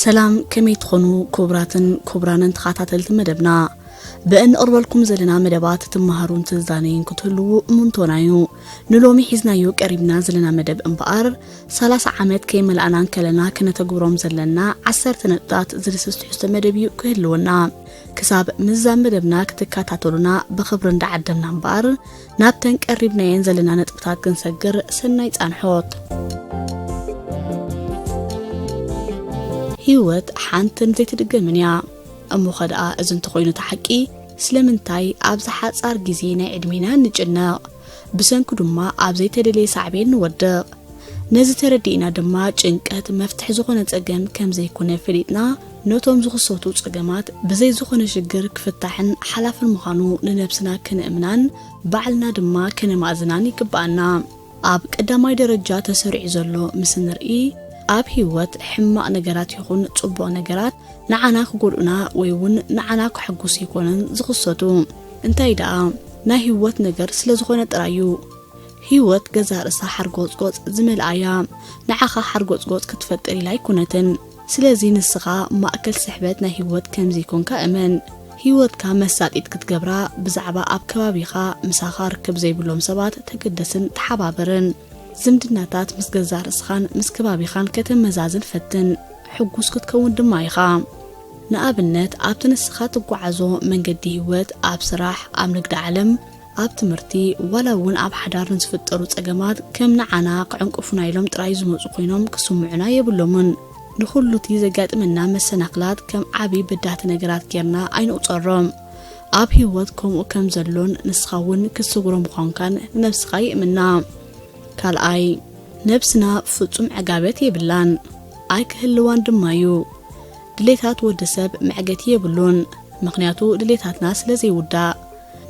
ሰላም፣ ከመይ ትኾኑ ክቡራትን ክቡራንን ተኸታተልቲ መደብና? ብእንቕርበልኩም ዘለና መደባት ትመሃሩን ትዛነዩን ክትህልዉ እምንቶና እዩ። ንሎሚ ሒዝናዮ ቀሪብና ዘለና መደብ እምበኣር፣ ሰላሳ ዓመት ከይመልኣና እንከለና ክነተግብሮም ዘለና ዓሰርተ ነጥብታት ዝድስስ ትሕዝቶ መደብ እዩ ክህልወና። ክሳብ ምስዛ መደብና ክትከታተሉና ብኽብሪ እንዳዓደምና እምበኣር፣ ናብተን ቀሪብናየን ዘለና ነጥብታት ክንሰግር ሰናይ ጻንሖት። ህይወት ሓንትን ዘይትድገምን እያ። እሞ ኸ ደኣ እዚ እንተኾይኑ እቲ ሓቂ፣ ስለምንታይ ኣብዚ ሓጻር ግዜ ናይ ዕድሜና ንጭነቕ? ብሰንኩ ድማ ኣብ ዘይተደለየ ሳዕቤን ንወድቕ። ነዚ ተረዲእና ድማ ጭንቀት መፍትሒ ዝኾነ ጸገም ከም ዘይኮነ ፈሊጥና፣ ነቶም ዝኽሰቱ ጸገማት ብዘይ ዝኾነ ሽግር ክፍታሕን ሓላፍን ምዃኑ ንነብስና ከነእምናን ባዕልና ድማ ከነማእዝናን ይግብኣና። ኣብ ቀዳማይ ደረጃ ተሰሪዑ ዘሎ ምስ ንርኢ፣ ኣብ ህይወት ሕማቕ ነገራት ይኹን ጽቡቕ ነገራት ንዓና ክጎድኡና ወይ እውን ንዓና ከሐጉሱ ኣይኮነን ዝኽሰቱ። እንታይ ደኣ፣ ናይ ህይወት ነገር ስለ ዝኾነ ጥራይ እዩ። ህይወት ገዛእ ርእሳ ሓርጎጽጎጽ ዝመልኣ እያ። ንዓኻ ሓርጎጽጎጽ ክትፈጥር ኢላ ኣይኮነትን። ስለዚ ንስኻ ማእከል ስሕበት ናይ ህይወት ከም ዘይኮንካ እመን። ህይወትካ መሳጢት ክትገብራ፣ ብዛዕባ ኣብ ከባቢኻ ምሳኻ ርክብ ዘይብሎም ሰባት ተገደስን ተሓባበርን። ዝምድናታት ምስ ገዛእ ርእስኻን ምስ ከባቢኻን ከተመዛዝን ፈትን። ሕጉስ ክትከውን ድማ ኢኻ። ንኣብነት፣ ኣብቲ ንስኻ ትጓዓዞ መንገዲ ህይወት፣ ኣብ ስራሕ፣ ኣብ ንግዲ ዓለም፣ ኣብ ትምህርቲ፣ ዋላ እውን ኣብ ሓዳር ንዝፍጠሩ ጸገማት ከም ንዓና ክዕንቅፉና ኢሎም ጥራይ ዝመጹ ኮይኖም ክስምዑና የብሎምን። ንኹሉ እቲ ዘጋጥመና መሰናኽላት ከም ዓቢ በዳህቲ ነገራት ጌርና ኣይንቑጸሮም። ኣብ ህይወት ከምኡ ከም ዘሎን ንስኻ እውን ክትስግሮ ምዃንካን ንነብስኻ ይእምና። ካልኣይ፣ ነብስና ፍጹም ዕጋበት የብላን፣ ኣይክህልዋን ድማ እዩ። ድሌታት ወዲ ሰብ መዕገቲ የብሉን፣ ምኽንያቱ ድሌታትና ስለ ዘይውዳእ።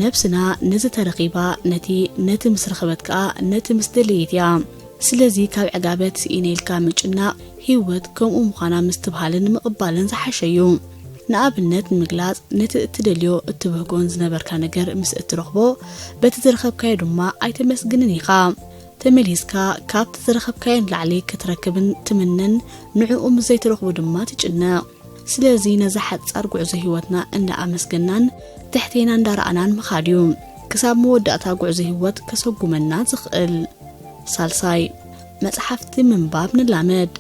ነብስና ነዚ ተረኺባ፣ ነቲ፣ ነቲ ምስ ረኸበት ከኣ ነቲ ምስ ደለየት እያ። ስለዚ ካብ ዕጋበት ስኢነ ኢልካ ምጭናቕ፣ ህይወት ከምኡ ምዃና ምስትብሃልን ምቕባልን ዝሓሸ እዩ። ንኣብነት ንምግላጽ፣ ነቲ እትደልዮ እትብህጎን ዝነበርካ ነገር ምስ እትረኽቦ፣ በቲ ዝረኸብካዮ ድማ ኣይተመስግንን ኢኻ። ተመሊስካ ካብቲ ዝረኸብካዮ ንላዕሊ ክትረክብን ትምነን፣ ንዕኡ ምስ ዘይትረኽቦ ድማ ትጭነቕ። ስለዚ ነዛ ሓጻር ጉዕዞ ህይወትና እንዳኣመስገናን ትሕቴና እንዳረኣናን ምኻድ እዩ ክሳብ መወዳእታ ጉዕዞ ህይወት ከሰጉመና ዝኽእል። ሳልሳይ፣ መጽሓፍቲ ምንባብ ንላመድ።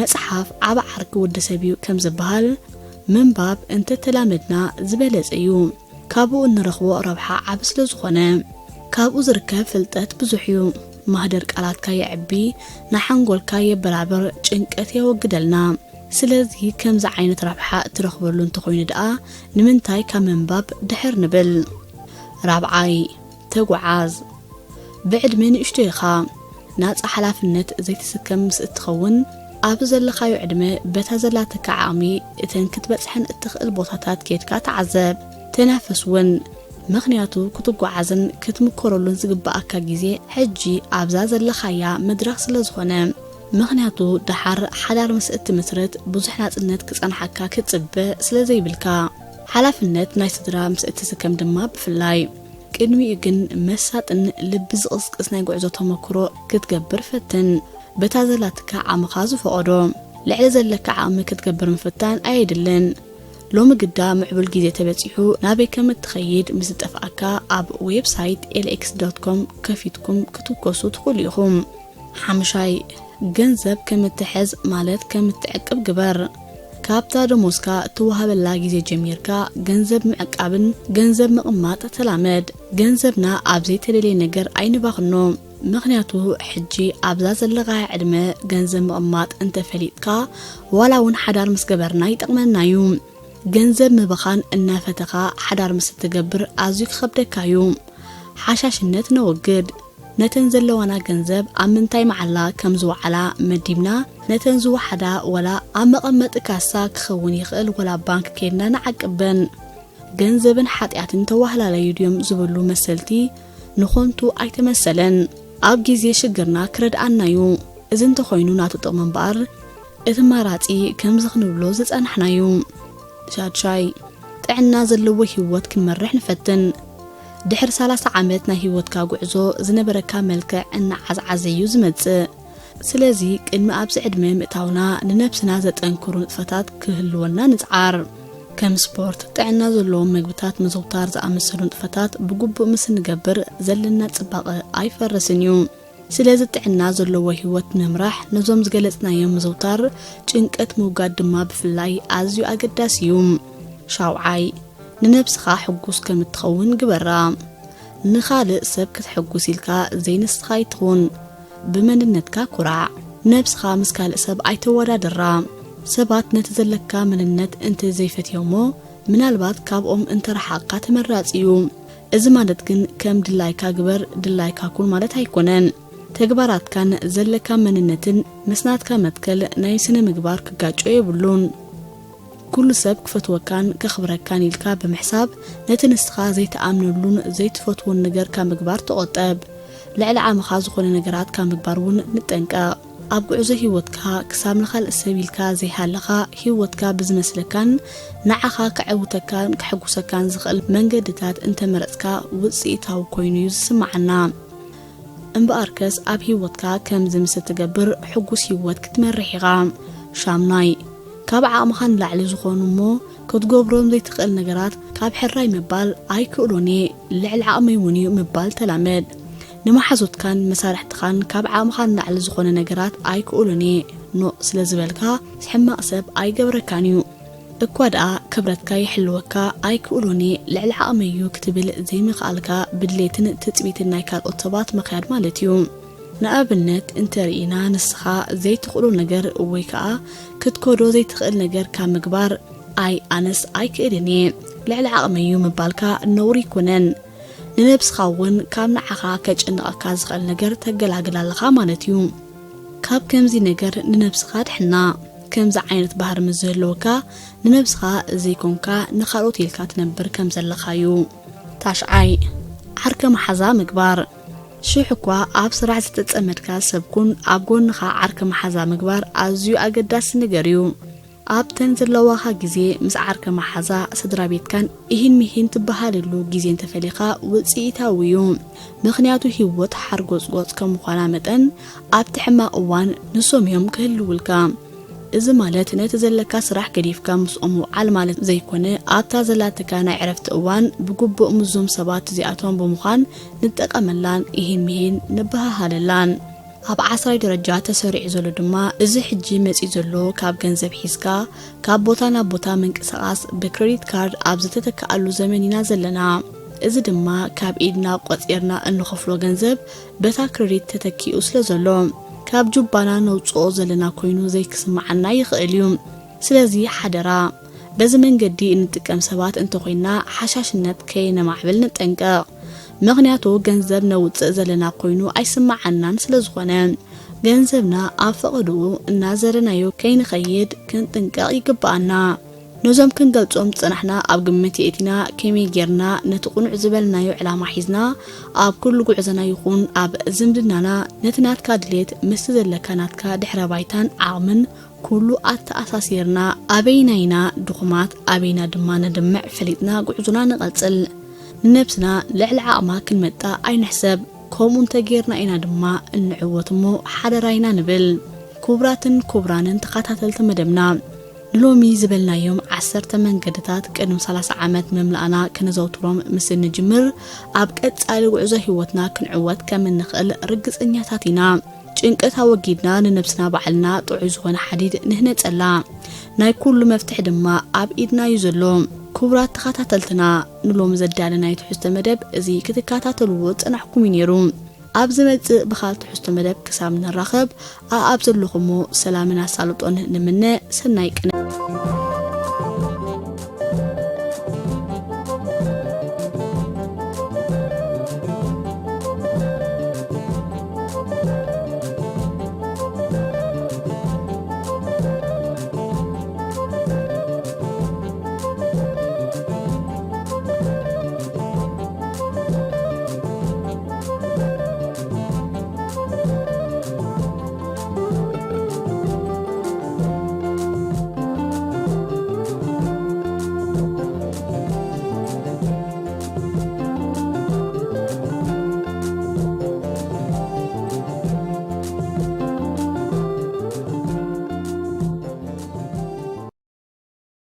መጽሓፍ ዓቢ ዓርኪ ወዲ ሰብ እዩ ከም ዝበሃል፣ ምንባብ እንተተላመድና ዝበለጸ እዩ። ካብኡ እንረኽቦ ረብሓ ዓቢ ስለ ዝኾነ፣ ካብኡ ዝርከብ ፍልጠት ብዙሕ እዩ። ማህደር ቃላትካ የዕቢ፣ ንሓንጎልካ የበራብር፣ ጭንቀት የወግደልና። ስለዚ ከምዚ ዓይነት ረብሓ እትረኽበሉ እንተኾይኑ ደኣ ንምንታይ ካብ ምንባብ ድሕር ንብል? ራብዓይ፣ ተጓዓዝ። ብዕድመ ንእሽቶ ኢኻ። ናጻ ሓላፍነት ዘይትስከም ምስ እትኸውን፣ ኣብ ዘለኻዮ ዕድመ በታ ዘላትካ ዓቕሚ እተን ክትበጽሐን እትኽእል ቦታታት ኬድካ ተዓዘብ። ተናፈስ እውን። ምኽንያቱ ክትጓዓዝን ክትምኮረሉን ዝግብኣካ ግዜ ሕጂ ኣብዛ ዘለኻያ መድረኽ ስለ ዝኾነ። ምኽንያቱ ደሓር ሓዳር ምስ እትምስርት ብዙሕ ናጽነት ክጸንሓካ ክትጽበ ስለ ዘይብልካ። ሓላፍነት ናይ ስድራ ምስ እትስከም ድማ ብፍላይ። ቅድሚኡ ግን መሳጥን ልቢ ዝቕስቅስ ናይ ጉዕዞ ተመክሮ ክትገብር ፈትን። በታ ዘላትካ ዓቕምኻ ዝፈቐዶ። ልዕሊ ዘለካ ዓቕሚ ክትገብር ምፍታን ኣየድልን። ሎሚ ግዳ ምዕቡል ግዜ ተበጺሑ ናበይ ከም እትኸይድ ምስ ዝጠፍኣካ ኣብ ዌብሳይት ኤልኤክስ ዶት ኮም ከፊትኩም ክትውከሱ ትኽእሉ ኢኹም። ሓምሻይ፣ ገንዘብ ከም እትሕዝ ማለት ከም እትዕቅብ ግበር። ካብታ ደሞዝካ እትወሃበላ ግዜ ጀሚርካ ገንዘብ ምዕቃብን ገንዘብ ምቕማጥ ተላመድ። ገንዘብና ኣብ ዘይተደልየ ነገር ኣይንባኽኖ። ምኽንያቱ ሕጂ ኣብዛ ዘለኻያ ዕድመ ገንዘብ ምቕማጥ እንተፈሊጥካ ዋላ እውን ሓዳር ምስ ገበርና ይጠቕመና እዩ። ገንዘብ ምብኻን እናፈተኻ ሓዳር ምስ እትገብር ኣዝዩ ክኸብደካ እዩ። ሓሻሽነት ነወግድ። ነተን ዘለዋና ገንዘብ ኣብ ምንታይ መዓላ ከም ዝወዓላ መዲብና፣ ነተን ዝወሓዳ ወላ ኣብ መቐመጢ ካሳ ክኸውን ይኽእል ወላ ባንክ ኬድና ንዓቅበን። ገንዘብን ሓጢኣትን ተዋህላለዩ ድዮም ዝብሉ መሰልቲ ንኾንቱ ኣይተመሰለን። ኣብ ግዜ ሽግርና ክረድኣና እዩ። እዚ እንተኾይኑ ናቱ ጥቕሚ እምበኣር እቲ ማራጺ ከምዚ ክንብሎ ዝጸናሕናዩ። ሻድሻይ፣ ጥዕና ዘለዎ ህይወት ክንመርሕ ንፈትን። ድሕሪ ሰላሳ ዓመት ናይ ህይወትካ ጉዕዞ ዝነበረካ መልክዕ እናዓዝዓዘ እዩ ዝመጽእ። ስለዚ ቅድሚ ኣብዚ ዕድመ ምእታውና ንነብስና ዘጠንክሩ ንጥፈታት ክህልወና ንጽዓር። ከም ስፖርት፣ ጥዕና ዘለዎም መግብታት ምዝውታር ዝኣመሰሉ ንጥፈታት ብግቡእ ምስ እንገብር ዘለና ጽባቐ ኣይፈርስን እዩ። ስለዚ ጥዕና ዘለዎ ህይወት ንምራሕ ነዞም ዝገለጽናዮም ምዝውታር፣ ጭንቀት ምውጋድ ድማ ብፍላይ ኣዝዩ ኣገዳሲ እዩ። ሻውዓይ፣ ንነብስኻ ሕጉስ ከም እትኸውን ግበራ። ንኻልእ ሰብ ክትሕጉስ ኢልካ ዘይንስኻ ኣይትኹን። ብመንነትካ ኩራዕ። ነብስኻ ምስ ካልእ ሰብ ኣይተወዳድራ። ሰባት ነቲ ዘለካ መንነት እንተ ዘይፈትዮሞ፣ ምናልባት ካብኦም እንተረሓቕካ ተመራጺ እዩ። እዚ ማለት ግን ከም ድላይካ ግበር፣ ድላይካ ኩን ማለት ኣይኮነን። ተግባራትካን ዘለካ መንነትን ምስ ናትካ መትከል ናይ ስነ ምግባር ክጋጮ የብሉን። ኩሉ ሰብ ክፈትወካን ከኽብረካን ኢልካ ብምሕሳብ፣ ነቲ ንስኻ ዘይትኣምነሉን ዘይትፈትዎን ነገር ካብ ምግባር ተቖጠብ። ልዕሊ ዓቕምኻ ዝኾነ ነገራት ካብ ምግባር እውን ንጠንቀቕ። ኣብ ጉዕዞ ህይወትካ ክሳብ ንኻልእ ሰብ ኢልካ ዘይሃለኻ፣ ህይወትካ ብዝመስለካን ንዓኻ ከዐውተካን ከሐጉሰካን ዝኽእል መንገድታት እንተመረጽካ፣ ውጽኢታዊ ኮይኑ እዩ ዝስምዓና። እምበኣርከስ ኣብ ህይወትካ ከምዚ ምስ እትገብር ሕጉስ ህይወት ክትመርሕ ኢኻ። ሻምናይ፣ ካብ ዓቕምኻ ንላዕሊ ዝኾኑ እሞ ክትገብሮም ዘይትኽእል ነገራት ካብ ሕራይ ምባል ኣይክእሎን እየ፣ ልዕሊ ዓቕመይ እውን እዩ ምባል ተላመድ። ንመሓዙትካን መሳርሕትኻን ካብ ዓቕምኻ ንላዕሊ ዝኾነ ነገራት ኣይክእሎን እየ ኖእ ስለ ዝበልካ ሕማቕ ሰብ ኣይገብረካን እዩ። እኳ ደኣ ክብረትካ ይሕልወካ ኣይክእሎን እየ፣ ልዕሊ ዓቕመይ እዩ ክትብል ዘይምኽኣልካ ብድሌትን ትጽቢትን ናይ ካልኦት ሰባት ምኽያድ ማለት እዩ። ንኣብነት እንተ ርኢና ንስኻ ዘይትኽእሎ ነገር ወይ ከኣ ክትከዶ ዘይትኽእል ነገር ካብ ምግባር ኣይ ኣነስ ኣይክእልን እየ፣ ልዕሊ ዓቕመይ እዩ ምባልካ ነውሪ ኣይኮነን። ንነብስኻ እውን ካብ ንዓኻ ከጨንቐካ ዝኽእል ነገር ተገላግል ኣለኻ ማለት እዩ። ካብ ከምዚ ነገር ንነብስኻ ድሕና። ከምዚ ዓይነት ባህሪ ምስ ዝህልወካ ንነብስኻ ዘይኮንካ ንኻልኦት ኢልካ ትነብር ከም ዘለኻ እዩ። ታሽዓይ፣ ዓርከ መሓዛ ምግባር። ሽሕ እኳ ኣብ ስራሕ ዝተጸመድካ ሰብ ኩን፣ ኣብ ጎንኻ ዓርከ መሓዛ ምግባር ኣዝዩ ኣገዳሲ ነገር እዩ። ኣብተን ዘለዋኻ ግዜ ምስ ዓርከ መሓዛ ስድራ ቤትካን ኢሂን ሚሂን ትበሃለሉ ግዜ እንተፈሊኻ ውጽኢታዊ እዩ። ምኽንያቱ ህይወት ሓርጎጽጎጽ ከም ምዃና መጠን ኣብቲ ሕማቕ እዋን ንሶም እዮም ክህልውልካ። እዚ ማለት ነቲ ዘለካ ስራሕ ገዲፍካ ምስኦም ምውዓል ማለት ዘይኮነ፣ ኣብታ ዘላትካ ናይ ዕረፍቲ እዋን ብግቡእ ምስዞም ሰባት እዚኣቶም ብምዃን ንጠቐመላን ኢሂን ሚሂን ንበሃሃለላን። ኣብ ዓስራይ ደረጃ ተሰሪዑ ዘሎ ድማ እዚ ሕጂ መጺኡ ዘሎ ካብ ገንዘብ ሒዝካ ካብ ቦታ ናብ ቦታ ምንቅስቓስ ብክረዲት ካርድ ኣብ ዝተተክኣሉ ዘመን ኢና ዘለና። እዚ ድማ ካብ ኢድና ቆጺርና እንኸፍሎ ገንዘብ በታ ክረዲት ተተኪኡ ስለ ዘሎ፣ ካብ ጁባና ነውጽኦ ዘለና ኮይኑ ዘይክስምዓና ይኽእል እዩ። ስለዚ ሓደራ፣ በዚ መንገዲ እንጥቀም ሰባት እንተኾይንና ሓሻሽነት ከየነማዕብል ንጠንቀቕ። ምኽንያቱ ገንዘብ ነውጽእ ዘለና ኮይኑ ኣይስምዓናን ስለ ዝኾነ፣ ገንዘብና ኣብ ፈቐድኡ እናዘረናዮ ከይንኸይድ ክንጥንቀቕ ይግብኣና። ነዞም ክንገልጾም ዝጸናሕና ኣብ ግምት የእቲና፣ ከመይ ጌርና ነቲ ቅኑዕ ዝበልናዮ ዕላማ ሒዝና ኣብ ኩሉ ጉዕዞና ይኹን ኣብ ዝምድናና ነቲ ናትካ ድሌት ምስቲ ዘለካ ናትካ ድሕረ ባይታን ዓቕምን ኩሉ ኣተኣሳሲርና ኣበይና ኢና ድኹማት ኣበይና ድማ ነድምዕ ፈሊጥና ጉዕዞና ንቐጽል። ንነብስና ልዕሊ ዓቕማ ክንመጣ ኣይንሕሰብ። ከምኡ እንተጌርና ኢና ድማ እንዕወት እሞ ሓደራ ኢና ንብል። ክቡራትን ክቡራንን ተኸታተልቲ መደብና፣ ንሎሚ ዝበልናዮም ዓሰርተ መንገድታት ቅድሚ ሰላሳ ዓመት ምምላእና ከነዘውትሮም ምስ እንጅምር፣ ኣብ ቀጻሊ ጉዕዞ ህይወትና ክንዕወት ከም እንኽእል ርግጸኛታት ኢና። ጭንቀት ኣወጊድና ንነብስና ባዕልና ጥዑይ ዝኾነ ሓዲድ ንህነጸላ። ናይ ኩሉ መፍትሒ ድማ ኣብ ኢድና እዩ ዘሎ። ክቡራት ተኸታተልትና፣ ንሎሚ ዘዳለናዮ ትሕዝቶ መደብ እዚ ክትከታተልዎ ዝጸናሕኩም እዩ ነይሩ። ኣብ ዝመጽእ ብኻልእ ትሕዝቶ መደብ ክሳብ ንራኸብ፣ ኣኣብ ዘለኹሞ ሰላምን ኣሳልጦን ንምነ። ሰናይ ቅነ።